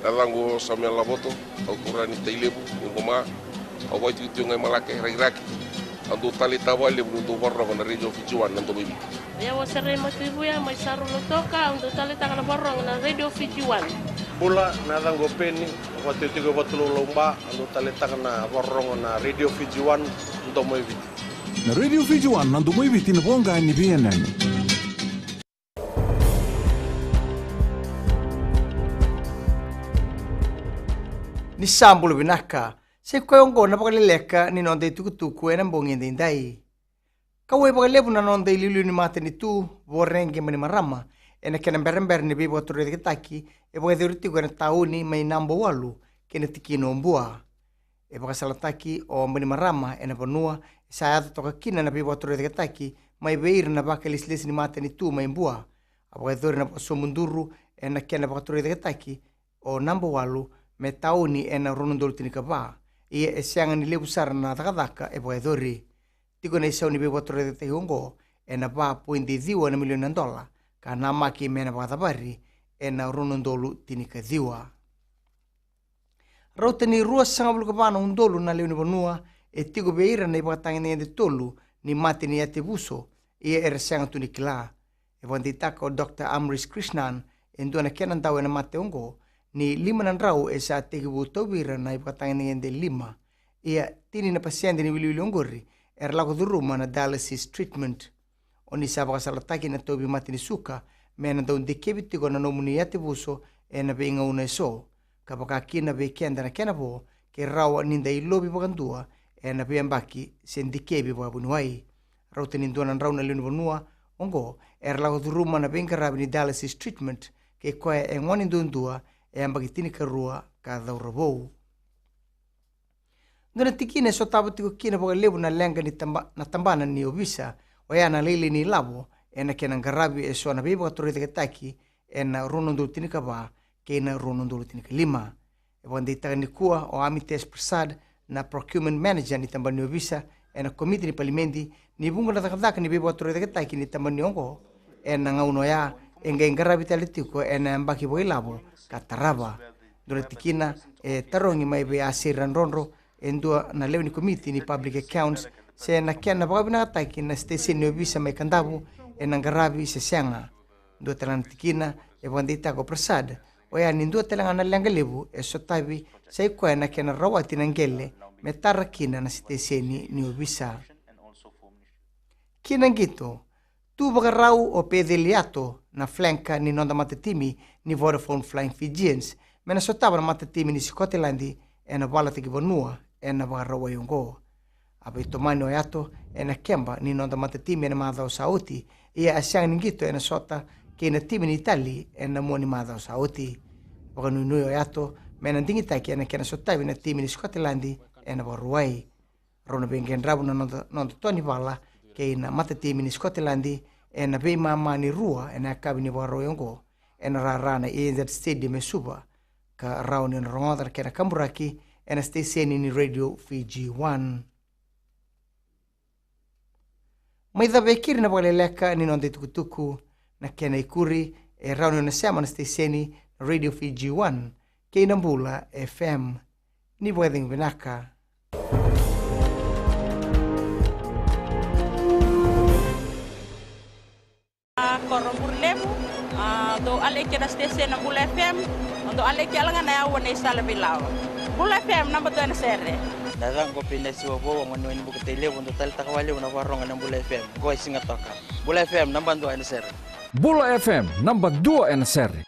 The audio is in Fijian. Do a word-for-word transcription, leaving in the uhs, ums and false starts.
Yacaqu o Samuel Lavoto, au turaga ni Tailevu, ni Qoma. Au vakaitikotiko ga i Malake, Rakiraki. Au dau taleitaka vakalevu niu dau vakarorogo na Radio Fiji One, na Domo i Viti. Au o Serei Matuivuya mai Saru, Lautoka, au dau taleitaka na vakarorogo na Radio Fiji One. Bula, na yacaqu o Peni, au vakaitikotiko e Vatulaulau, Ba, au dau taleitaka na vakarorogo na Radio Fiji One, na Domo i Viti. Na Radio Fiji One, na Domo i Viti, na voqa ni veiyanuyanu. Ni sa bula vinaka. Sa i koya oqo na vakaleleka ni noda itukutuku ena bogi edaidai. Kauwai vakalevu na noda iliuliu ni matanitu, Voreqe Bainimarama, ena kena berabera ni veivakatorocaketaki e vakayacori tiko ena tauni mai Nabowalu kei na tikina o Bua. E vakasalataki o Bainimarama ena vanua e sa yaco toka kina na veivakatorocaketaki mai vei ira na vakailesilesi ni matanitu mai Bua. A vakayacori na vakasobuduru ena kena vakatorocaketaki o Nabowalu me tauni ena rua na udolu tinikava. Ia e sega ni levu sara na cakacaka e vakayacori. Tiko na isau ni veivakatorocaketaki oqo ena va poidi ciwa na milioni na dola, ka namaki me na vakacavari ena rua na udolu tinikaciwa. Rauta ni ruasagavulu ka va na udolu na lewe ni vanua e tiko vei ira na ivakatagedegede tolu ni mate ni yatevuso, ia era sega tu ni kila. E vakadeitaka o Doctor Amrish Krishnan, e dua na kena dau ena mate oqo, ni lima na drau e sa tekivu tauvi ira na ivakatagedegede lima. Ia tini na pasede ni wiliwili oqori era lako curuma na dialysis treatment. O ni sa vakasalataki na tauvi mate ni suka, me na dau dikevi tiko na nomuni yatevuso ena veigauna eso, ka vaka kina vei keda na kena vo, ke rawa ni da ilovi vakadua ena veiyabaki se dikevi vakavuniwai. Rauta ni dua na drau na lewe ni vanua oqo era lako curuma na veiqaravi ni dialysis treatment, kei koya e gone duadua e yabaki tinikarua ka cauravou. Dua na tikina e sotava tiko kina vakalevu na leqa ni taba-, na tabana ni ovisa, oya na lailai ni lavo ena kena qaravi eso na veivakatorocaketaki ena rua na udolu tinikava kei na rua na udolu tinikalima. E vakadeitaka nikua o Amitesh Prasad, na procurement manager ni tabana ni ovisa ena komiti ni palimedi, ni vuqa na cakacaka ni veivakatorocaketaki ni tabana oqo ena gauna oya e qai qaravi tale tiko ena yabaki vakailavo ka tarava. Dua na tikina e tarogi mai vei Asira Drodro, e dua na lewe ni komiti ni public accounts, se na kena vakavinakataki na siteseni ni ovisa mai Kadavu ena qaravi se sega. Dua tale ga na tikina e vakadeitaka o Prasad, oya ni dua tale ga na leqa levu e sotavi sa i koya na kena rawati na qele me tara kina na siteseni ni ovisa. Ki na qito, tu vakarau o Peceli Yato, na flanker ni noda matatimi ni Vodafone Flying Fijians, me na sotava na matatimi ni Sikoteladi ena valataki vanua ena Vakarauwai oqo. A veitomani o Yato ena keba ni noda matatimi ena macawa sa oti, ia a sega ni qito ena sota kei na timi ni Itali ena mua ni macawa sa oti. Vakanuinui o Yato me na digitaki ena kena sotavi na timi ni Sikoteladi ena Vakarauwai. Rau na veiqaravi na noda, noda toa ni vala kei na matatimi ni Sikoteladi ena veimama ni rua ena yakavi ni Vakarauwai oqo, ena rara na A N Z Stadium e Suva, ka rawa ni na rogoca na kena kaburaki ena siteseni ni Radio Fiji One. Mai cava e keri na vakaleleka ni noda itukutuku, na kena ikuri e rawa ni na sema na siteseni na Radio Fiji One kei na Bula F M. Ni vakacegu vinaka. A, Koro Bure Levu, a, dou aleki na station na Bula F M, dou aleki yala ga na yaua na isala veilawa. Bula F M, naba dua ena sere. Na yacaqu o Peni Siwavou, au gone ni Bukatai Levu, dou taleitaka vakalevu na vakarorogo na Bula F M. Qo e Sigatoka. Bula F M, naba dua ena sere. Bula F M, naba dua ena sere.